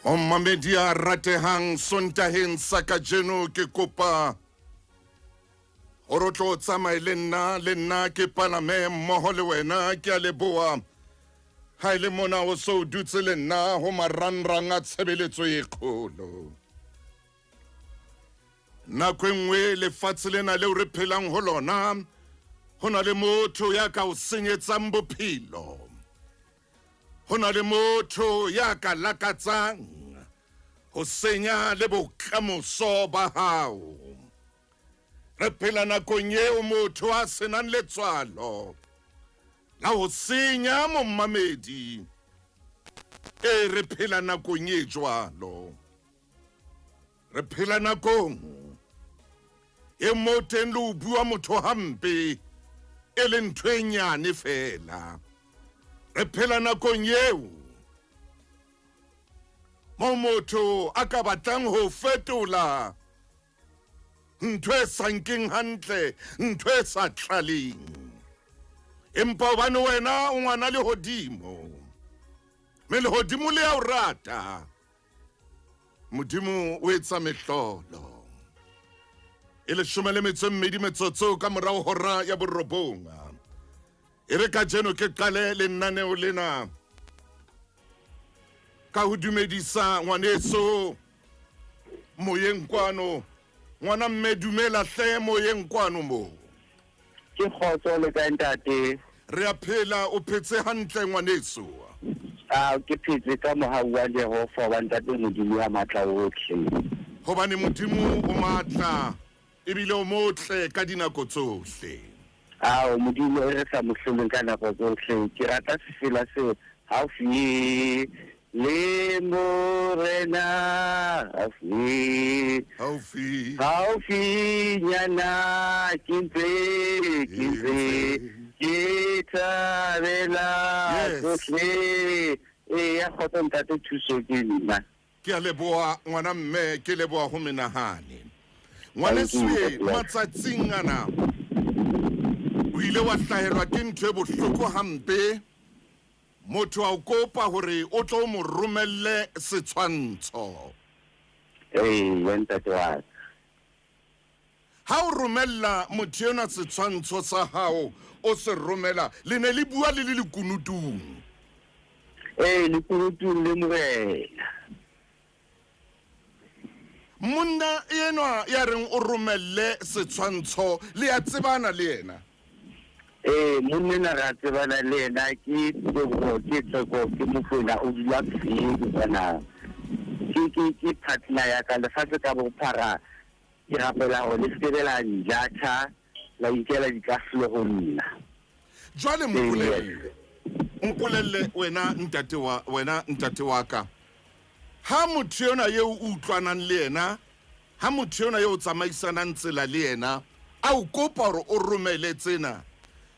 Momamedi a ratehang Sontaheng sa kajeno ke kopa gore o tlo tsamaye le nna le nna ke palame mmogo le wena ke a leboa ha e le mona o se o dutse le nna go marangrang a tshebeletso e kgolo nako e nngwe lefatshe lena leo re phelang go lona go na le motho ya ka o senyetsang bophelo go na le motho ya ka lakatsang go senya le bokamoso ba gago re phela nakong eo motho a senang letswalo la go senya mommamedi e re phela nakong e jwalo re phela nakong e mo teng le o bua motho hampe e le ntho e nyane fela re phela nakong eo mo motho a ka batlang ho fetola ntho e sa nkeng hantle ntho e sa tlaleng empa hobane wena o ngwana lehodimo mme lehodimo le ya o rata modimo o etsa mehlolo e leshome le metso e mmedi metsotso ka morago hora ya borobong e re ka jeno ke qale lenaneo lena ka ho dumedisa ngwaneso moyeng kwano ngwana mme dumela hle moyeng kwano mo ke kgotso le kae ntate re a phela o phetse hantle ngwaneso a ke phetse ka mohau wa jehova wa ntate modimo ya matla otlhe gobane modimo o matla ebile o motle ka dinako tsohle ao modimo e re sa mo hloleng ka nako tsohle ke rata sefela seo haufi le morena haufi haufi haufinyana ke ntse ke ntse ke thabela tsohle ee ya kgotso ntate thuso ke nna ke a leboa ngwana mme ke leboa go menagane ngwanesoe matsatsing ana o ile wa hlahelwa ke ntho e bohloko hampe motho a o kopa gore o tlo mo romelle setshwantsho ee ntate wa ka ha o romella motho enwa setshwantsho sa hao o se romela le ne le bua le le lekunutung ee lekunutung le morena monna enwa ya reng o romelle setshwantsho le ya tsebana le yena ee monna ena re a tsebana le yena ke tebogo ke tseko ke mokwena o dula feng kwana ke ke ke partner ya ka lefatshe ka bophara ke rapela gore le sekebe la njatha la ikela dikahlolo go nna jwale mpolelle mpolelle wena ntate wa wena ntate wa ka ha motho yona eo o utlwanang le yena ha motho yona eo o tsamaisanang tsela le yena a o kopa gore o romele tsena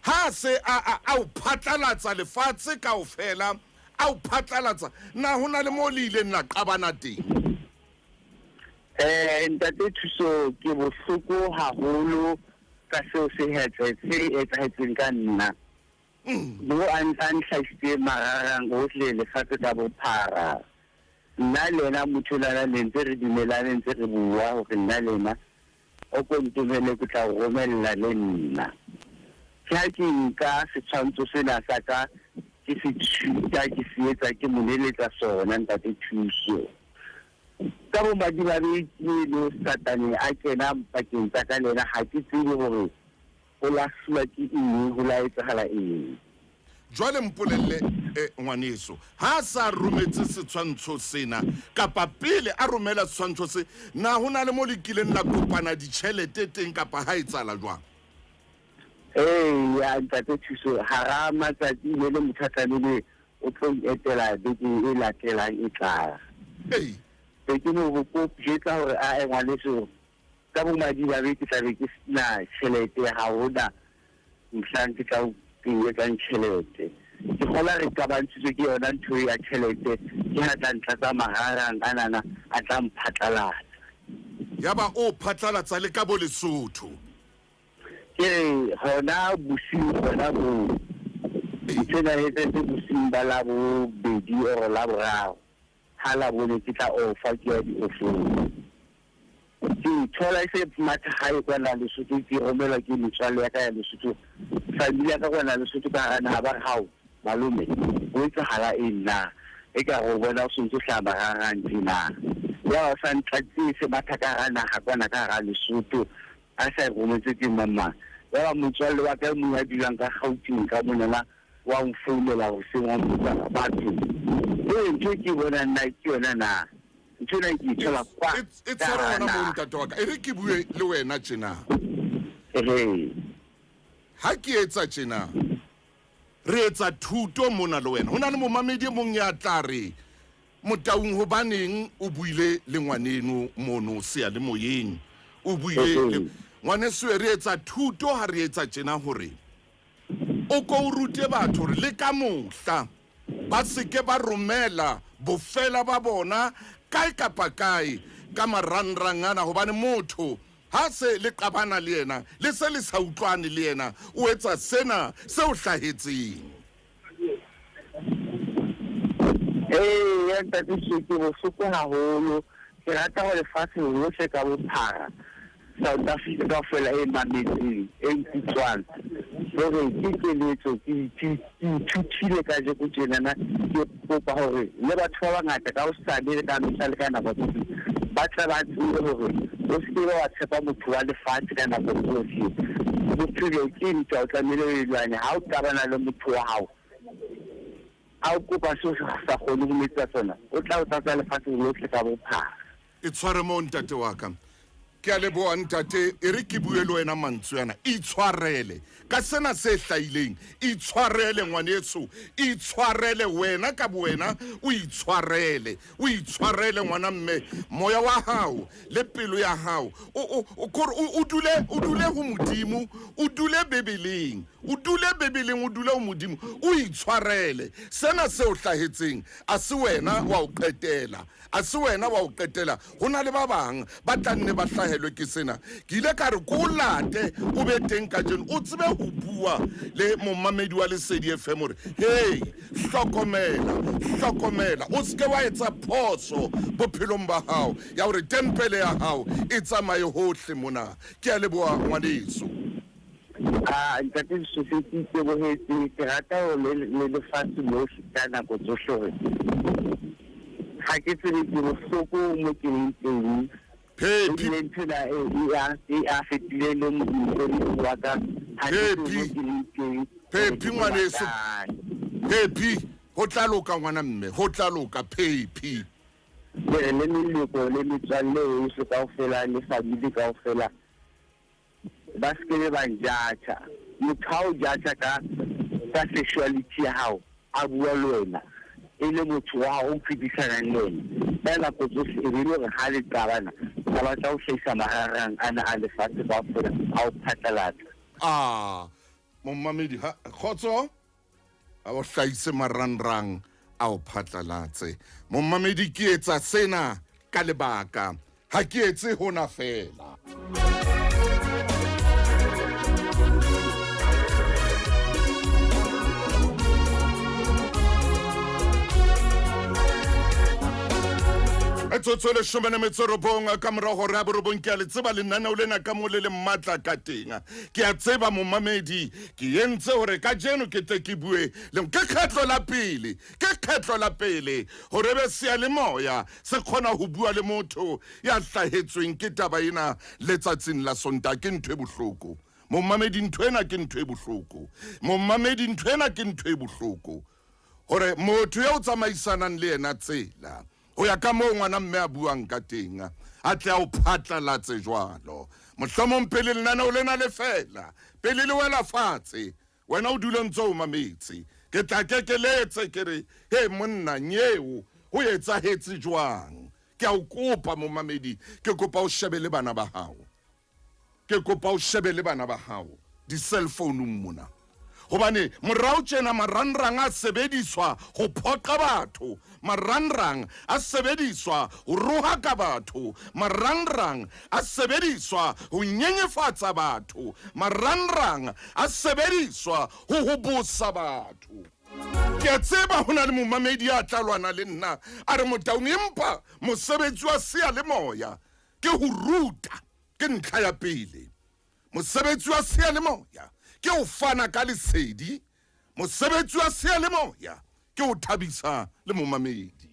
ha se a a o phatlalatsa lefatshe kaofela a o phatlalatsa na ho na le mo le ileng la qabana teng Eh ntate Thuso ke bohloko haholo ka seo se hetse se etsahetseng ka nna. Mo a ntsa nhlahisitse mararang ohle lefatshe ka bophara. Nna le ena motho lana ne ntse re dumelane ntse re bua hore nna le ena o ko ntomele ke tla o romella le nna. Ke ha ke nka setshwantsho sena sa ka ke se thuta ke se etsa ke mo neletsa sona ntate Thuso. Ka bomadimabe ke eno Satane a kena pakeng tsa ka le ena, ga ke tsebe gore o lahluwa ke eng, ho la etsahala eng. Jwale mpolelle eh, ngwaneso ha a sa rometse setshwantsho sena kapa pele a romela setshwantsho se na ho na le mo le kileng la kopana ditjhelete teng kapa ha e tsala jwang? Ee, ya ntate Thuso, hara matsatsi e le motho a tlamehile o tlo etela beke e latelang e tlang. Ee. Be ke mo jwetsa hore a ngwaneso ka bomadimabe ke tla be ke sena tjhelete ha hona mohlang ke tla ke etsang tjhelete. Ke kgola re qabantshitswe ke yona ntho ya tjhelete ke ha tla ntlatsa maharang anana a tla mphatlalatsa. Yaba o phatlalatsa le ka bo Lesotho. Ke hona bosiu hona boo ntho ena e etsahetse bosiung ba Labobedi or Laboraro. Ha Labone ke tla ofa ke ya diofong. Ke thola e se matha hae kwana Lesotho, ke romelwa ke metswalle ya ka ya Lesotho, family ya ka kwana Lesotho ka hara naha, ba re hao malome ho etsahala eng na, e ka re o bona o sontse o hlaha marangrang tjena. Ya ba sa ntlatse se matha ka hara naha kwana ka hara Lesotho, a sa e rometse ke mang mang. Ya ba motswalle wa ka e mong ya dulang ka Gauteng ka monana wa nfounela hoseng wa mpotsa batho, ee ntho e ke e bonang na ke yona na? Ntho ena ke e thola kwa E tshware hona moo ntate wa ka, e re ke bue le wena tjena. Ehe. Ha ke etsa tjena, re etsa thuto mona le wena. Ho na le momamedi e mong ya tla re, Motaung hobaneng o buile le ngwaneno mono seyalemoyeng? O buile le ngwaneso, re etsa thuto ha re etsa tjena hore o ko o rute batho hore le ka mohla ba se ke ba romela bofela ba bona kae kapa kae ka marangrang ana, hobane motho ha se le qabana le yena, le se le sa utlwane le yena, o etsa sena se o hlahetseng. Ee, ya ntate ke bohloko haholo. Ke rata ho lefatshe lohle ka bophara, South Africa kaofela e mametseng, e nkutlwang, hore ke keletso ke ithutile kajeko tjenana. Ke kopa hore le batho ba bangata ka hosane le ka mehla le ka nako tsohle ba tle ba tsebe hore o se ke wa tshepa motho wa lefatshe ka nako tsohle. Bophelo ke ntwa, o tlamehile o e lwane. Ha o qabana le motho wa hao, a o kopa seo sa kgone ho metsa sona, o tla o tlatsa lefatshe lohle ka bophara. E tshware moo ntate wa ka. Ke a leboha ntate, e re ke bue le wena mantswe ana. Itshwarele ka sena se hlahileng, itshwarele ngwaneso, itshwarele wena ka bowena, o itshwarele, o itshwarele ngwana mme, moya wa hao le pelo ya hao o o kore o dule, o dule ho Modimo, o dule Bibeleng, o dule Bibeleng, o dule ho Modimo, o itshwarele sena se o hlahetseng. A se wena wa o qetela, a se wena wa o qetela, ho na le ba bang ba tla nne ba hlahelwe ke sena. Ke ile ka re ko o late o be teng kajeno, o tsebe ho bua le momamedi wa Lesedi FM hore hei, hlokomela, hlokomela, o seke wa etsa phoso bophelong ba hao ya hore tempele ya hao e tsamaye hohle mona. Ke a leboha ngwaneso. A ntate Sesotho, ke itebohetse. Ke rata ho le lefatshe lohle ka nako tsohle hore ha ke tsebe ke bohloko mo ke leng teng. Phephi. Ebile ntho ena e a fetile le mosebetsi wa ka. Ha ke tsebe mo ke leng teng. Phephi ngwaneso. Phephi, ho tla loka ngwana mme, ho tla loka Phephi. Ke re le meloko le metswalle yohle kaofela le family kaofela ba se ke ba njatjha. Motho ha o jatjha ka ka sexuality ya hao, a bua le wena e le motho wa hao o phedisanang le wena ka nako tsohle, e be le hore ha le qabana a batla ho hlahisa marangrang ana a lefatshe kaofela a o phatlalatsa. Ah, momamedi ha kgotso a o hlahise marangrang a o phatlalatse. Momamedi, ke etsa sena ka lebaka, ha ke etse hona fela. Metsotso e leshome le metso robong ka mora hora ya borobong. Ke a le tseba lenaneo lena ka mo le le matla ka teng. Ke a tseba momamedi, ke entse hore kajeno ke tle ke bue le ke kgetlo la pele, ke kgetlo la pele hore be seyalemoya se kgona ho bua le motho ya hlahetsweng ke taba ena letsatsing la Sontaha. Ke ntho e bohloko momamedi, ntho ena ke ntho e bohloko momamedi, ntho ena ke ntho e bohloko hore motho eo tsamaisanang le yena tsela ho ya ka moo ngwana mme a buang ka teng a tle a o phatlalatse jwalo. Mohlomong pele lenaneo lena le fela, pele le wela fatshe, wena o dule ntse o mametse, ke tla kekeletse ke re he monna nyeo ho etsahetse jwang. Ke a o kopa momamedi, ke kopa o shebe le bana ba hao, ke kopa o shebe le bana ba hao di-cell phone-ung mona, hobane morao tjena marangrang a sebediswa ho phoqa batho, marangrang a sebediswa ho rohaka batho, marangrang a sebediswa ho nyenyefatsa batho, marangrang a sebediswa ho hobosa batho. Ke a tseba ho na le momamedi ya tla lwana le nna a re Motaung, empa mosebetsi wa seyalemoya ke ho ruta, ke ntlha ya pele. Mosebetsi wa seyalemoya ke ho fana ka lesedi. Mosebetsi wa seyalemoya ke ho thabisa le momamedi.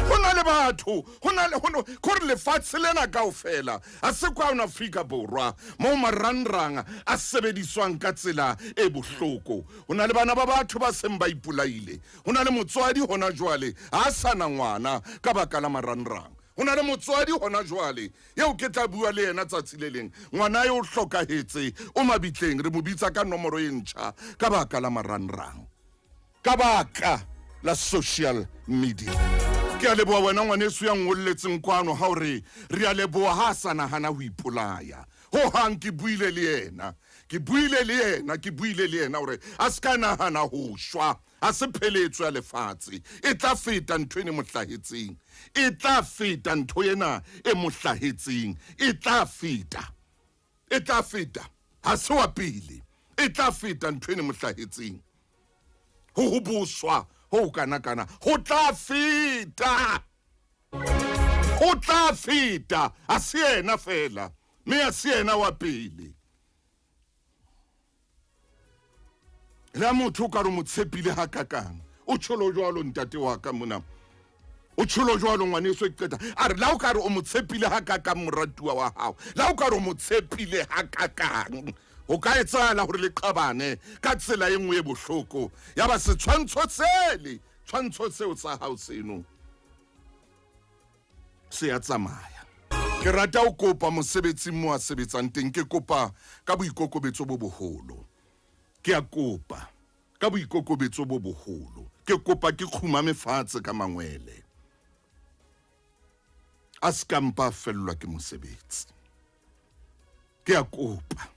Ho na le batho, ho na le, ho, kore lefatshe lena kaofela, a se kwano Afrika Borwa, moo marangrang a sebediswang ka tsela e bohloko. Ho na le bana ba batho ba seng ba ipolaile. Ho na le motswadi hona jwale ha a sa na ngwana ka baka la marangrang. Ho na le motswadi hona jwale eo ke tla bua le yena tsatsi le leng, ngwana eo o hlokahetse, o mabitleng, re mo bitsa ka nomoro e ntjha ka baka la marangrang, ka baka la social media. Ke a leboha wena ngwaneso ya ngolletseng kwano ha o re re a leboha ha a sa nahana ho ipolaya ho hang. Ke buile le yena, ke buile le yena, ke buile le yena hore a se ka nahana ho shwa. Ha se pheletso ya lefatshe, e tla feta ntho ena e mo hlahetseng, e tla feta ntho ena e mo hlahetseng, e tla feta, e tla feta. Ha se wa pele, e tla feta ntho ena e mo hlahetseng. Ho hoboswa ho kana kana ho tla feta, ho tla feta. Ha se yena fela, mme ha se yena wa pele. Le ha motho o ka re mo tshepile ha kakang, o tsholo jwalo ntate wa ka mona, o tsholo jwalo ngwaneso e qeta a re la o ka re o mo tshepile ha kakang moratuwa wa hao, la o ka re o mo tshepile ha kakang, ho ka etsahala hore le qabane ka tsela e nngwe e bohloko, ya ba setshwantsho sele, tshwantsho seo sa hao seno se ya tsamaya. Ke rata ho kopa mosebetsing mo a sebetsang teng, ke kopa ka boikokobetso bo boholo, ke a kopa ka boikokobetso bo boholo, ke kopa ke kgumame fatshe ka mangwele, a se ka mpa a fellwa ke mosebetsi. Ke a kopa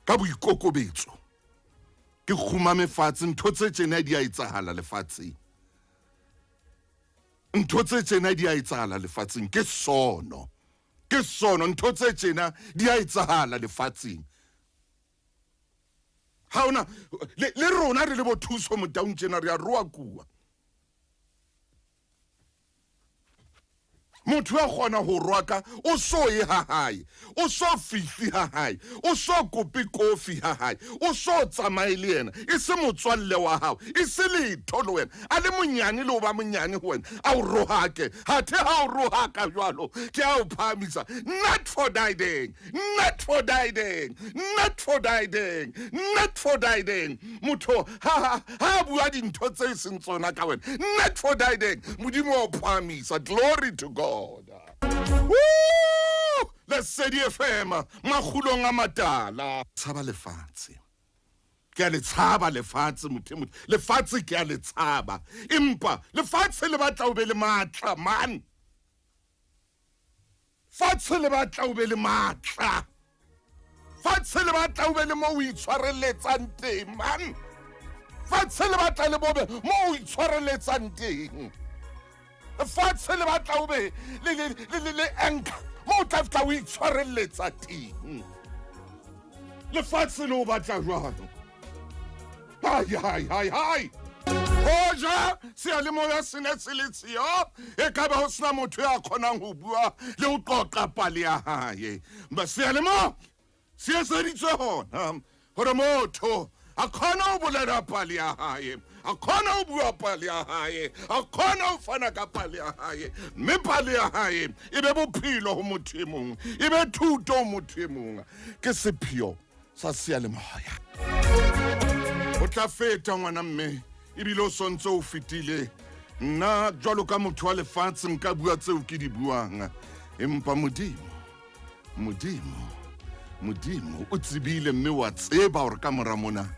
ka boikokobetso, ke kgumame fatshe. Ntho tse tjena di a etsahala lefatsheng, ntho tse tjena di a etsahala lefatsheng, ke sono, ke sono, ntho tse tjena di a etsahala lefatsheng. Ha ona le rona re le bo Thuso Motaung tjena re a roa kua. Motho ya kgona ho roaka o so ye ha hae, o so fihli ha hae, o so kope kofi ha hae, o so tsamaye le yena, e se motswalle wa hao, e se letho le wena, a le monyane le o ba monyane ho wena, a o rohake. Hathe ha o rohaka jwalo, ke a o phahamisa. Not for thy deng, not for thy deng, not for thy deng, not for thy deng. Motho ha ha bua dintho tse seng tsona ka wena, not for thy deng, Modimo wa o phahamisa. Glory to God. Woo! Lesedi FM makgulong a matala. Tshaba lefatshe, ke a le tshaba lefatshe, motho motho lefatshe ke a le tshaba, empa lefatshe le batla o be le matla man, fatshe le batla o be le matla, fatshe le batla o be le mo o itshwareletsang teng man, fatshe le batla le bobe mo o itshwareletsang teng, lefatshe le batla o be le anchor mo o tla fihla o itshwarelletsa teng. Lefatshe le o batla jwalo. Hai, hai, hai, hai. Hoja seyalemoya se ne se le siyo, e ka ba ho sena motho ya kgonang ho bua le ho qoqa pale ya hae. Seyalemoya se etseditswe hona hore motho a kgone ho bolela pale ya hae, a kgone ho bua pale ya hae, a kgone ho fana ka pale ya hae, mme pale ya hae e be bophelo ho motho e mong, e be thuto ho motho e mong. Ke sepheo sa seyalemoya. O tla feta ngwana mme, ebile o sontse o fetile. Nna jwalo ka motho wa lefatshe nka bua tseo ke di buang, empa Modimo, Modimo, Modimo o tsebile mme wa tseba hore ka mora mona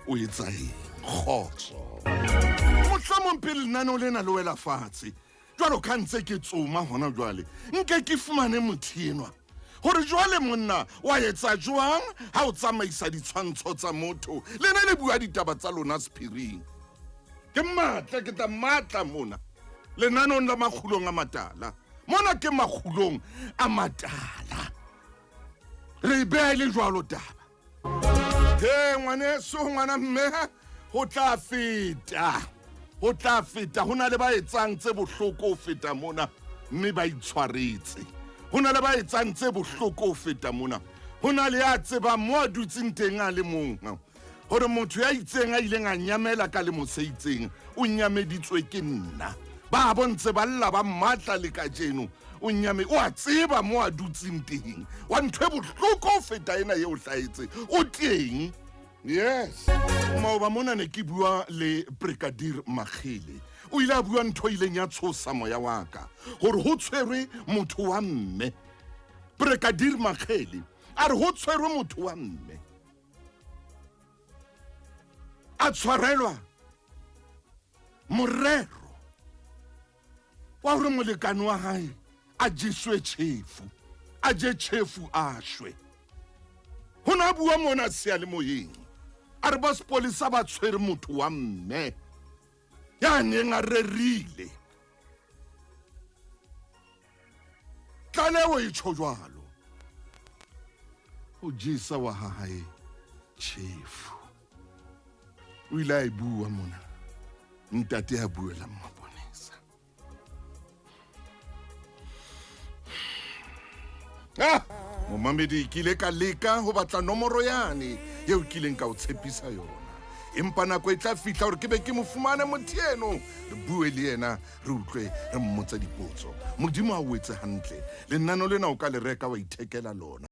o etsa eng. Kgotso. Mohlomong pele lenaneo lena le wela fatshe, jwalo ka ntse ke tsoma hona jwale, nke ke fumane motho enwa hore jwale monna wa etsa jwang ha o tsamaisa ditshwantsho tsa motho, lena le bua ditaba tsa lona sephiring. Ke matla, ke tla matla mona lenaneong la makgulong a matala. Mona ke makgulong a matala, re e beha e le jwalo taba. He ngwaneso, ngwana mme, Ho tla feta, ho tla feta. Ho na le ba etsang tse bohloko ho feta mona, mme ba itshwaretse. Ho na le ba etsang tse bohloko ho feta mona. Ho na le ya tsebang mo a dutseng teng a le mong, hore motho ya itseng a ileng a nyamela ka lemo se itseng o nyameditswe ke nna. Ba bo ntse ba lla ba mmatla le kajeno. O nyame, o a tseba mo a dutseng teng. Wa ntho e bohloko ho feta ena eo hlahetse. O teng. Yes. Maoba mona ne ke bua le Brigadier Makhele. O ile a bua ntho e ileng ya tshosa moya wa ka. Hore ho tshwerwe motho wa mme. Brigadier Makhele a re ho tshwerwe motho wa mme. A tshwarelwa morero wa hore molekane wa hae a jeswe tjhefu, a je tjhefu a shwe. Ho na bua mona seyalemoyeng, a re ba sepolesa ba tshwere motho wa mme ya neng a rerile. Tlaleho e tjho jwalo. Ho jesa wa hae tjhefu. O ile a e bua mona. Ntate a buela maponesa. Ah, momamedi, ke ile ka leka ho batla nomoro yane eo ke ileng ka o tshepisa yona. Empa nako e tla fihla hore ke be ke mo fumane motho eno, re bue le yena, re utlwe, re mmotse dipotso. Modimo a o etse hantle. Lenano lena o ka le reka wa ithekela lona.